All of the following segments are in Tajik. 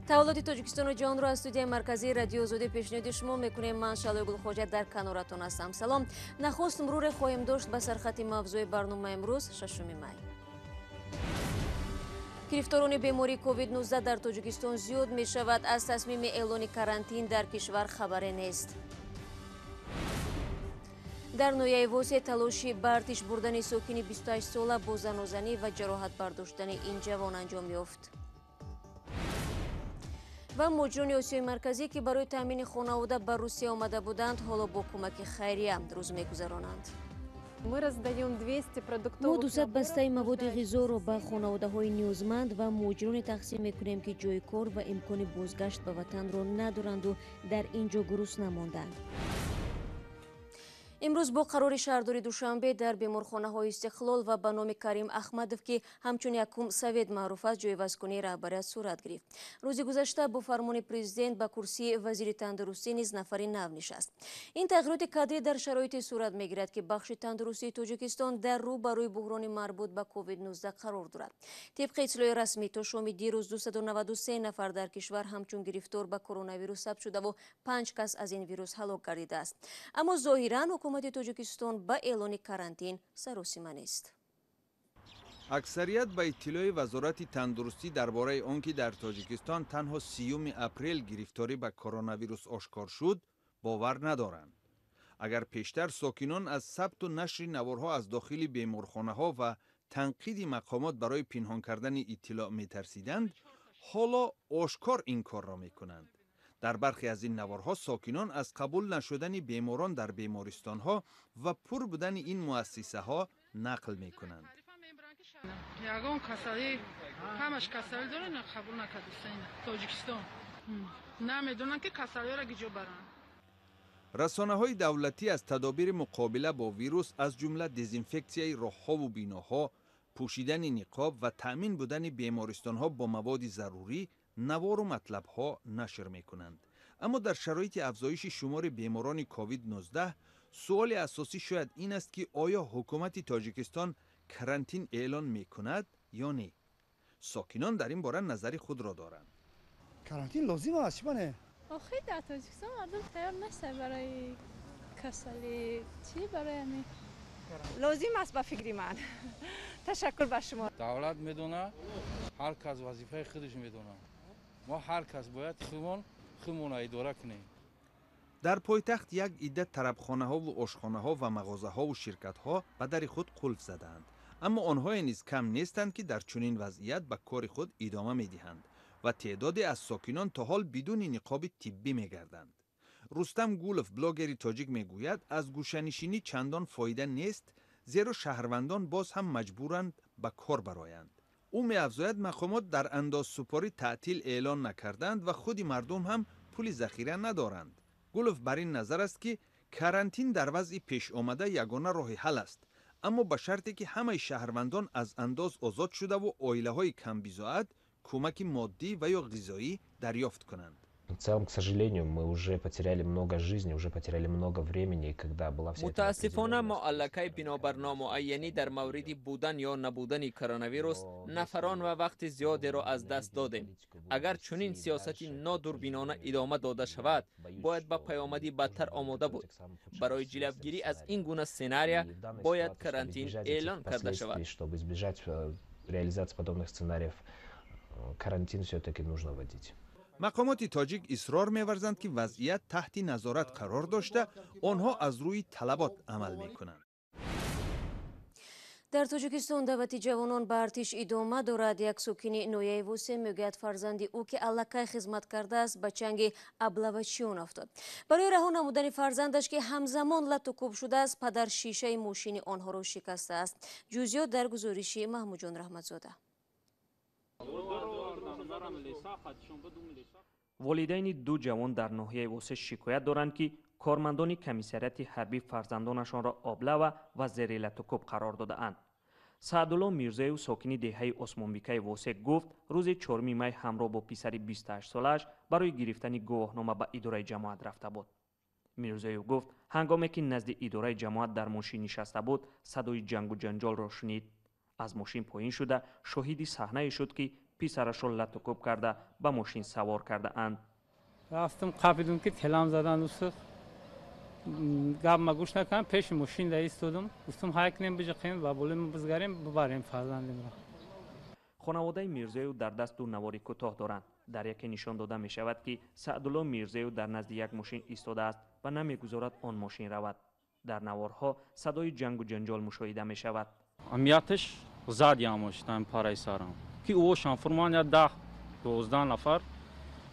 Таваллуди Тоҷикистону ҷаҳонро аз студияи марказии Радиои Озодӣ пешниҳоди шумо мекунем. Ман Шалои Гулхоҷа дар каноратон ҳастам. Салом. Нахуст муруре хоҳем дошт ба сархати мавзӯи барномаи имрӯз, 6 май. Гирифторони бемории COVID-19 дар Тоҷикистон зиёд мешавад. Аз тасмими эълони карантин дар кишвар хабаре нест. Дар ноҳияи Восе талоши ба артиш бурдани сокини 28 сола бо занозанӣ ва ҷароҳат бардоштани ин ҷавон анҷом ёфт. Ва муҳоҷирони Осиёи Марказӣ, ки барои таъмини хонавода ба Русия омада буданд, ҳоло бо кӯмаки хайрия рӯз мегузаронанд. Мы раздаем 200 продуктовых Мо 200 бастаи маводи ғизоро ба хонаводаҳои ниёзманд ва муҳоҷироне тақсим мекунем, ки ҷои кор ва имкони бозгашт ба ватанро надоранду дар ин ҷо гурусна мондаанд. Имрӯз бо қарори шаҳрдори Душанбе дар беморхонаҳои Истиқлол ва ба номи Карим Ахмадов, ки ҳамчун якум совет маъруф аст, ҷойвазкунии раҳбарият сурат гирифт. Рӯзи гузашта бо фармони президент ба курсии вазири тандурустӣ низ нафари нав нишаст. Ин тағйироти кадрӣ дар шароите сурат мегирад, ки бахши тандурустии Тоҷикистон дар рӯ ба рӯи буҳрони марбут ба COVID-19 қарор дорад. Тибқи иттилои расмӣ, то шоми дирӯз 293 нафар дар кишвар ҳамчун гирифтор ба коронавирус сабт шудаву панҷ кас аз ин вирус ҳалок гардидааст. Аммо зоҳиран ҳукумати Тоҷикистон ба эълони карантин саросима нест. Аксарият ба иттилои Вазорати тандурустӣ дар бораи он ки дар Тоҷикистон танҳо 30 апрел гирифторӣ ба коронавирус ошкор шуд, бовар надоранд. Агар пештар сокинон аз сабту нашри наворҳо аз дохили беморхонаҳо ва танқиди мақомот барои пинҳон кардани иттилоъ метарсиданд, ҳоло ошкор ин корро мекунанд. Дар бархе аз ин наворҳо сокинон аз қабул нашудани беморон дар бемористонҳо ва пур будани ин муассисаҳо нақл мекунанд. Ягон касалӣ, ҳамаш касалӣ дорад, қабул накардиста. Тоҷикистон намедонанд, ки касалиёро куҷо баранд. Расонаҳои давлатӣ аз тадобири муқобила бо вирус, аз ҷумла дезинфексияи роҳҳову биноҳо, пӯшидани ниқоб ва таъмин будани бемористонҳо бо маводи зарурӣ навору матлабҳо нашр мекунанд. Аммо дар шароити афзоиши шумори беморони COVID-19 суоли асосӣ шояд ин аст, ки оё ҳукумати Тоҷикистон карантин эълон мекунад ё не. Сокинон дар ин бора назари худро доранд. Карантин лозим аст, чӣ бане? Охи, дар Тоҷикистон мардум тайёр нестанд барои касалӣ, чӣ барои ҳамин. Лозим аст, ба фикри ман. Ташаккур ба шумо. Давлат медона, ҳар кас вазифаи худаш медона. Мо ҳар кас бояд худмон худмонро идора кунем. Дар пойтахт як идда тарабхонаҳову ошхонаҳо ва мағозаҳову ширкатҳо ба дари худ қулф задаанд. Аммо онҳое низ кам нестанд, ки дар чунин вазъият ба кори худ идома медиҳанд ва теъдоде аз сокинон то ҳол бидуни ниқоби тиббӣ мегарданд. Рустам Гулов, блогери тоҷик, мегӯяд, аз гӯшанишинӣ чандон фоида нест, зеро шаҳрвандон боз ҳам маҷбуранд ба кор бароянд. Ӯ меафзояд, мақомот дар андозсупорӣ таътил эълон накарданд ва худи мардум ҳам пули захира надоранд. Гулов бар ин назар аст, ки карантин дар вазъи пешомада ягона роҳи ҳал аст, аммо ба шарте ки ҳамаи шаҳрвандон аз андоз озод шудаву оилаҳои камбизоат кӯмаки моддӣ ва ё ғизоӣ дарёфт кунанд. В целом, к сожалению, мы уже потеряли много жизни, уже потеряли много времени, когда была вся эта Мутаассифона, мо аллакай бинобар номуайянӣ дар мавриди будан ё набудани коронавирус нафарон ва вақти зиёдеро аз даст додем. Агар чунин сиёсати нодурбинона идома дода шавад, бояд ба паёмади бадтар омода буд. Барои ҷилавгирӣ аз ин гуна сценария бояд карантин эълон карда шавад. Чтобы избежать реализации подобных сценариев, карантин все-таки нужно вводить. Мақомоти тоҷик исрор меварзанд, ки вазъият таҳти назорат қарор дошта, онҳо аз рӯи талабот амал мекунанд. Дар Тоҷикистон даъвати ҷавонон ба артиш идома дорад. Як сокини ноҳияи Восе мегӯяд, фарзанди ӯ, ки аллакай хизмат кардааст, ба чанги аблавачиён афтод. Барои раҳо намудани фарзандаш, ки ҳамзамон лату кӯб шудааст, падар шишаи мошини онҳоро шикастааст. Ҷузъиёт дар гузориши Маҳмудҷон Раҳматзода. Волидайни ду ҷавон дар ноҳияи Восе шикоят доранд, ки кормандони комиссариати ҳарбӣ фарзандонашонро облава ва зери латукӯб қарор додаанд. Саъдулло Мирзоев, сокини деҳаи Осмонбикаи Восе, гуфт, рӯзи 4 май ҳамроҳ бо писари 28-солааш барои гирифтани гувоҳнома ба идораи ҷамоат рафта буд. Мирзоев гуфт, ҳангоме ки назди идораи ҷамоат дар мошин нишаста буд, садои ҷангу ҷанҷолро шунид. Аз мошин поин шуда, шоҳиди саҳнае шуд, ки Писарашро латукӯб карда ба мошин савор кардаанд. Рафтам қапидум ки телам задан усух. Гап ма гӯш накардам, пеши мошин да истодум. Гуфтум ҳай кунем биҷиқем ва болои бизгарем бибарем фарзандимро. Хонаводаи Мирзоев дар даст ду навори кӯтоҳ доранд. Дар яке нишон дода мешавад, ки Саъдулло Мирзоев дар назди як мошин истодааст ва намегузорад он мошин равад. Дар наворҳо садои ҷангу ҷанҷол мушоҳида мешавад. Амияташ зад ямошитам параи сарам, ки ӯ шанфурман я 10-12 нафар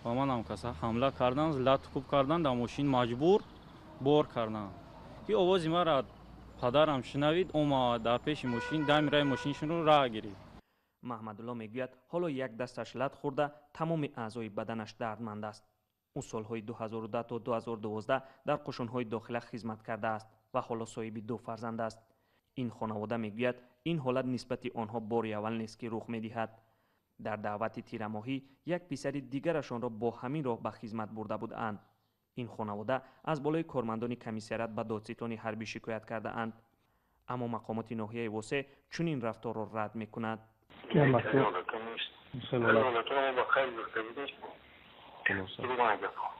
ба манам каса ҳамла кардан, латукӯб кардан, дар мошин маҷбур бор кардан, ки овози мара падарам шунавид, омад дар пеши мошин, дами раи мошиншонро раҳ гирифт. Маҳмадулло мегӯяд, ҳоло як дасташ лат хӯрда, тамоми аъзои баданаш дардманд аст. Ӯ солҳои 2010 то 2012 дар қушунҳои дохила хизмат кардааст ва ҳоло соҳиби ду фарзанд аст. Ин хонавода мегӯяд, ин ҳолат нисбати онҳо бори аввал нест, ки рух медиҳад. Дар даъвати тирамоҳӣ як писари дигарашонро бо ҳамин роҳ ба хизмат бурда буданд. Ин хонавода аз болои кормандони комиссариат ба додситони ҳарбӣ шикоят кардаанд. Аммо мақомоти ноҳияи Восе чунин рафторро рад мекунад.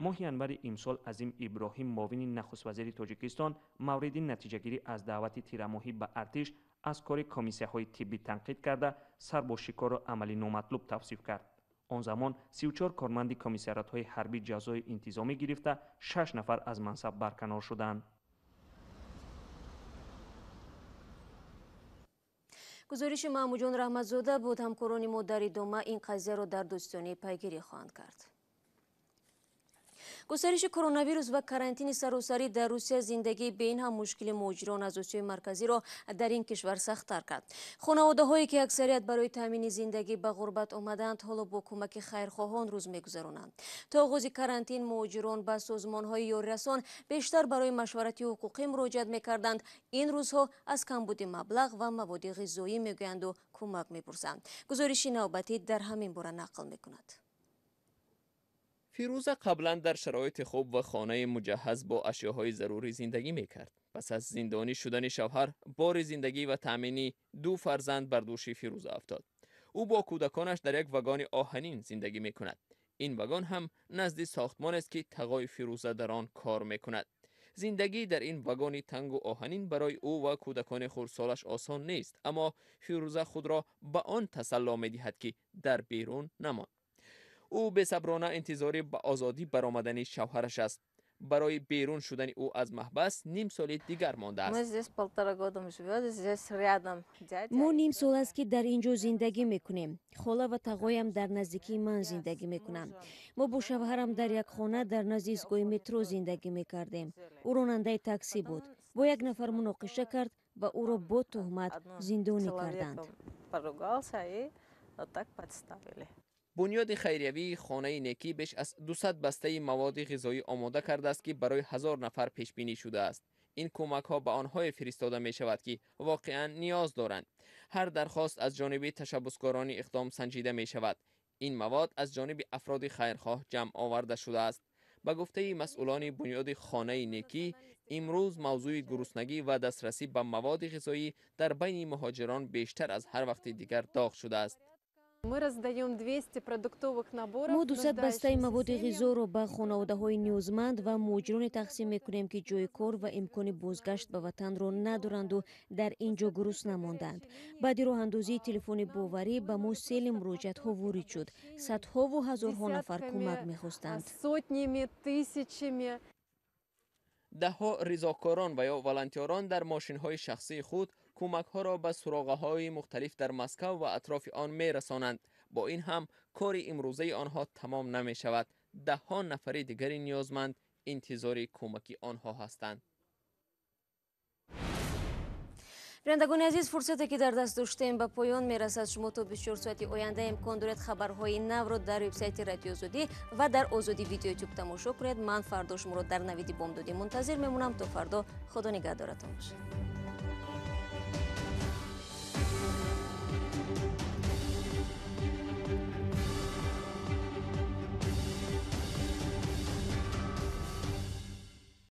Моҳи январи имсол Азим Иброҳим, муовини нахуствазири Тоҷикистон, мавриди натиҷагирӣ аз даъвати тирамоҳӣ ба артиш аз кори комиссияҳои тиббӣ танқид карда, сарбозшикорро амали номатлуб тавсиф кард. Он замон 34 корманди комиссариатҳои ҳарбӣ ҷазои интизомӣ гирифта, 6 нафар аз мансаб барканор шуданд. Гузориши Маҳмудҷон Раҳматзода буд. Ҳамкорони мо дар идома ин қазияро дар дӯстонӣ пайгирӣ хоҳанд кард. Густариши коронавирус ва карантини саросарӣ дар Русия зиндагии бе ин ҳам мушкили муҳоҷирон аз Осиёи Марказиро дар ин кишвар сахттар кард. Хонаводаҳое ки аксарият барои таъмини зиндагӣ ба ғурбат омаданд, ҳоло бо кӯмаки хайрхоҳон рӯз мегузаронанд. То оғози карантин муҳоҷирон ба созмонҳои ёрирасон бештар барои машварати ҳуқуқӣ муроҷиат мекарданд. Ин рӯзҳо аз камбуди маблағ ва маводи ғизоӣ мегӯянду кӯмак мепурсанд. Гузориши навбатӣ дар ҳамин бора нақл мекунад. Фирӯза қаблан дар шароити хуб ва хонаи муҷаҳҳаз бо ашёҳои зарурӣ зиндагӣ мекард. Пас аз зиндонӣ шудани шавҳар, бори зиндагӣ ва таъмини ду фарзанд бар дӯши Фирӯза афтод. Ӯ бо кӯдаконаш дар як вагони оҳанин зиндагӣ мекунад. Ин вагон ҳам назди сохтмонест, ки тағои Фирӯза дар он кор мекунад. Зиндагӣ дар ин вагони тангу оҳанин барои ӯ ва кӯдакони хурдсолаш осон нест, аммо Фирӯза худро ба он тасалло медиҳад, ки дар берун намонд. Ӯ бесаброна интизори ба озодӣ баромадани шавҳараш аст. Барои берун шудани ӯ аз маҳбас ним соли дигар мондааст. Мо ним сол аст, ки дар ин ҷо зиндагӣ мекунем. Хола ва тағоям дар наздикии ман зиндагӣ мекунанд. Мо бо шавҳарам дар як хона дар назди истгоҳи метро зиндагӣ мекардем. Ӯ ронандаи таксӣ буд. Бо як нафар муноқиша кард ва ӯро бо туҳмат зиндонӣ карданд. Бунёди хайриявии хонаи некӣ беш аз 200 бастаи маводи ғизоӣ омода кардааст, ки барои 1000 нафар пешбинӣ шудааст. Ин кӯмакҳо ба онҳое фиристода мешавад, ки воқеан ниёз доранд. Ҳар дархост аз ҷониби ташаббускорони иқдом санҷида мешавад. Ин мавод аз ҷониби афроди хайрхоҳ ҷамъ оварда шудааст. Ба гуфтаи масъулони бунёди хонаи некӣ, имрӯз мавзӯи гуруснагӣ ва дастрасӣ ба маводи ғизоӣ дар байни муҳоҷирон бештар аз ҳар вақти дигар доғ шудааст. Мы раздаем 200 продуктовых наборов. Мо 200 бастаи маводи ғизоро ба хонаводаҳои ниёзманд ва муҳоҷироне тақсим мекунем, ки ҷои кор ва имкони бозгашт ба ватанро надоранду дар ин ҷо гурусна мондаанд. Баъди роҳандозии телефони боварӣ ба мо сели муроҷиатҳо ворид шуд. Садҳову ҳазорҳо нафар кӯмак мехостанд. Сотнями, тысячами. Даҳҳо ризокорон ва ё волонтёрон дар мошинҳои шахсии худ кӯмакҳоро ба суроғаҳои мухталиф дар Москав ва атрофи он мерасонанд. Бо ин ҳам кори имрӯзаи онҳо тамом намешавад. Даҳҳо нафари дигари ниёзманд интизори кӯмаки онҳо ҳастанд. Бинандагони азиз, фурсате ки дар даст доштем ба поён мерасад. Шумо то 24 соати оянда имкон доред хабарҳои навро дар вебсайти Радио Озодӣ ва дар Озодӣ видео ютуб тамошо кунед. Ман фардо шуморо дар навиди бомдодӣ мунтазир мемонам. То фардо Худо нигаҳдоратон бошад.